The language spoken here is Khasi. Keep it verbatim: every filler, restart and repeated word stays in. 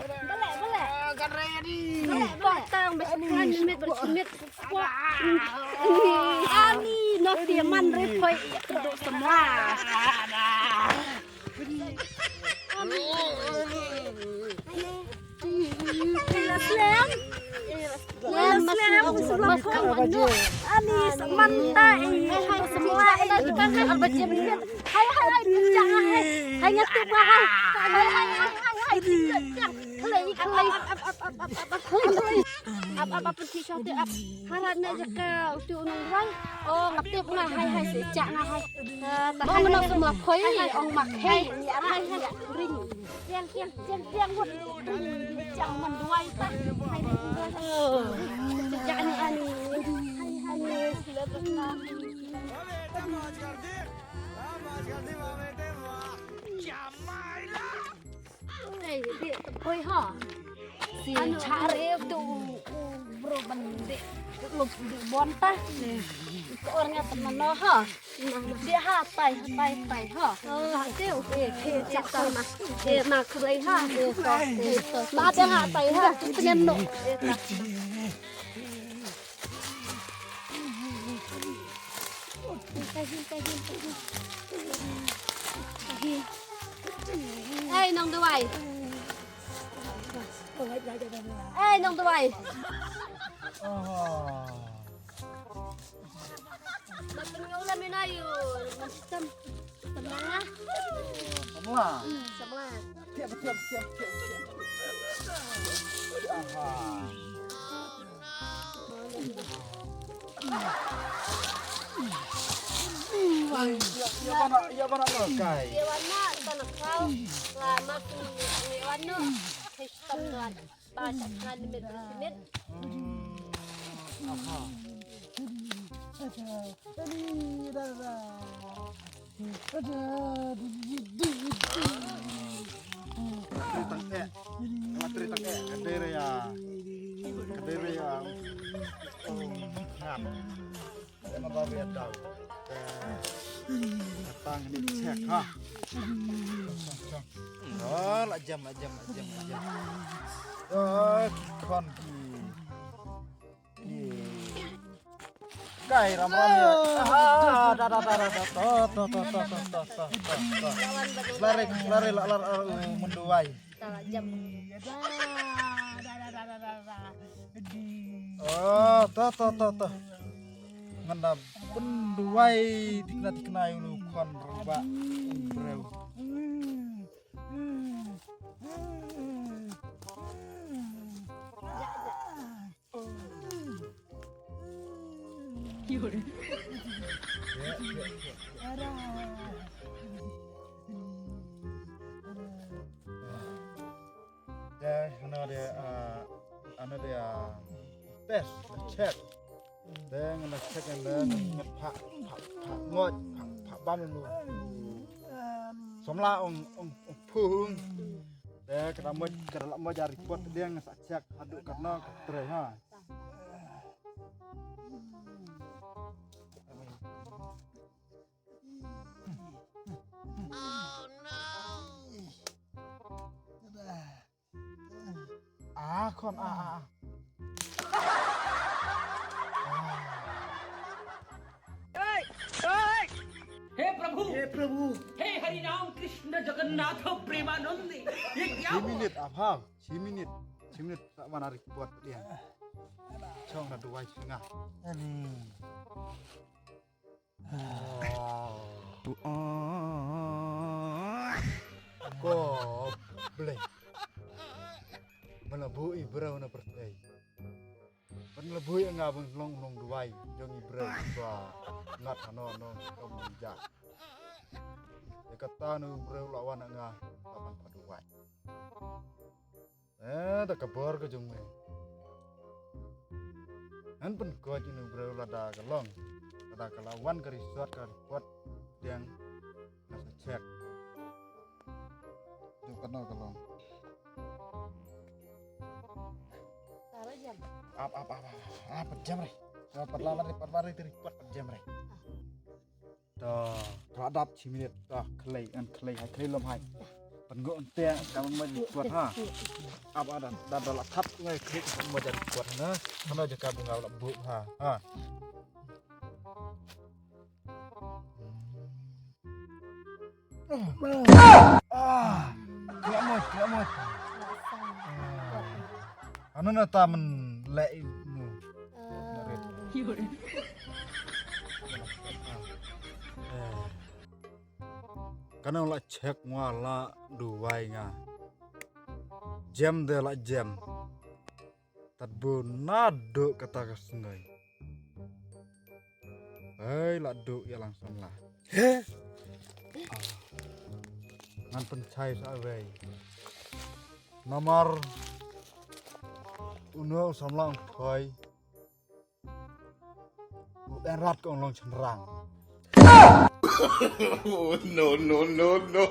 Balak, balak. Balak, balak. Tang ba shimit, ba shimit. Ani, no ti man re poi ya kedo semua. Ani, Slam. Slam, masih sebelah pun. Ani, semanta, eh, semua, eh, kan, kan, hai, hai, hai, pecah, hai. Hai, ngatip, hai. Hai, hai, hai, hai, hai, pecah. Khlei, khlei. Ap, ap, ap, pynti shwa te, ap. Harat ne jaka utu unang duwai. Oh, ngatip nga, hai, hai, pecah nga, hai. Ong nong semua khoi, ong mak, hai. Hai, hai, hai. Ring. Tiang, tiang, tiang, tiang, wot. Tiang man duwai ta. Hai, hai, hai. Sejak ni ani. Hai, hai, hai. वाह बेटा, मौज कर दी। वाह, मौज कर दी, वाह बेटे, वाह। क्या मायला? Ei, dei, poi ha. Si chare tu, u, u, bro ban dei, lup dei bonta. Ko orang yang teman no ha. Dei ha, tai, tai, tai ha. Ha, dei, eh, eh, chak sama. Eh, ma khlei ha. Eh, to, eh, to. Ma dei ha, tai ha. Pengen no. Eh, ta. Ei, nong Duwai. Ei, nong Duwai. Ba pynngau la mina yu. Tam, tam nanga. Samla. Hmm, samla. Tiap, tiap, tiap, tiap, tiap. Aha. Ïa, ïa bana, ïa bana no kai. Ïa bana, bana kau. Lama tu, ïa bana. Hei, tam tuan. Ba, sa kan mit, mit. Hmm. Aha. Tri tang eh. Tri tang eh. Ka dei re ïa. Ka dei re ïa. Ngap. Ema ba ria dau. Ka tang ni check ha. Oh, la jam, la jam, la jam, la jam. Oh, kon ki. Ki. Kai ram ram ya. Ah, da, da, da, da, da. To, to, to. Lari, lari, la, la, la, uh, mynduwai. Tala jam. Oh, to, to, to, to. Ngan da pynduwai tikna tikna ïa u khon rangbah u briew. Te hano de, ah, ano de, ah, test, check. Te ngan check ngan ngan pha, pha, pha, ngoj, pha, pha, bam lu. Samla ong, ong, ong phung. Te kada moj, kada la moj report de ngan sa check haduh katno ka trei ha. Ah, khon, ah, ah, ah. हे प्रभु, हे प्रभु। हे हरि राम कृष्ण जगन्नाथ प्रेमानंद, ये क्या हुआ? Shi minit, ah, pha. Shi minit. Shi minit, sa mana report dia. Chong na duwai singa. Ani. Ko blei. Ba la buh i briew na pyrthei. Ba la buh nga ban long nongduwai jong i briew ba ngat hano nong tom ja. Ïa kata u briew la wan nga ban pynduwai. Eh, da ka bor ka jong me. Ngan pynkoit ïa u briew lada ka long. Lada ka la wan ka result ka report diang nga sa check. Jong kano ka long. Ap, ap, ap, ap, ap, pat jam re. Ap, pat la, la re, pat la re, te report pat jam re. To, ka la dap shi minit. To, khlei, ngan khlei, hai khlei lom hai. Pynngop nte, ka moj report ha. Ap, ap, da, da, da la thap ngai khlei, moj report na. Hano jaka ba nga la buh ha. Ha. Ah, khlem moj, khlem moj. Ah. Ano na ta men leh i nu. Eh. Kano la check nga la duwai nga. Jem de la jem. Tad bu naduh kata ka sngi. Hei, la duh ïa lang samla. He? Ah. Ngan pynshai sa wei. Namar uno u samla ong thoi. U Rat kong long chynrang. Oh, no, no, no, no.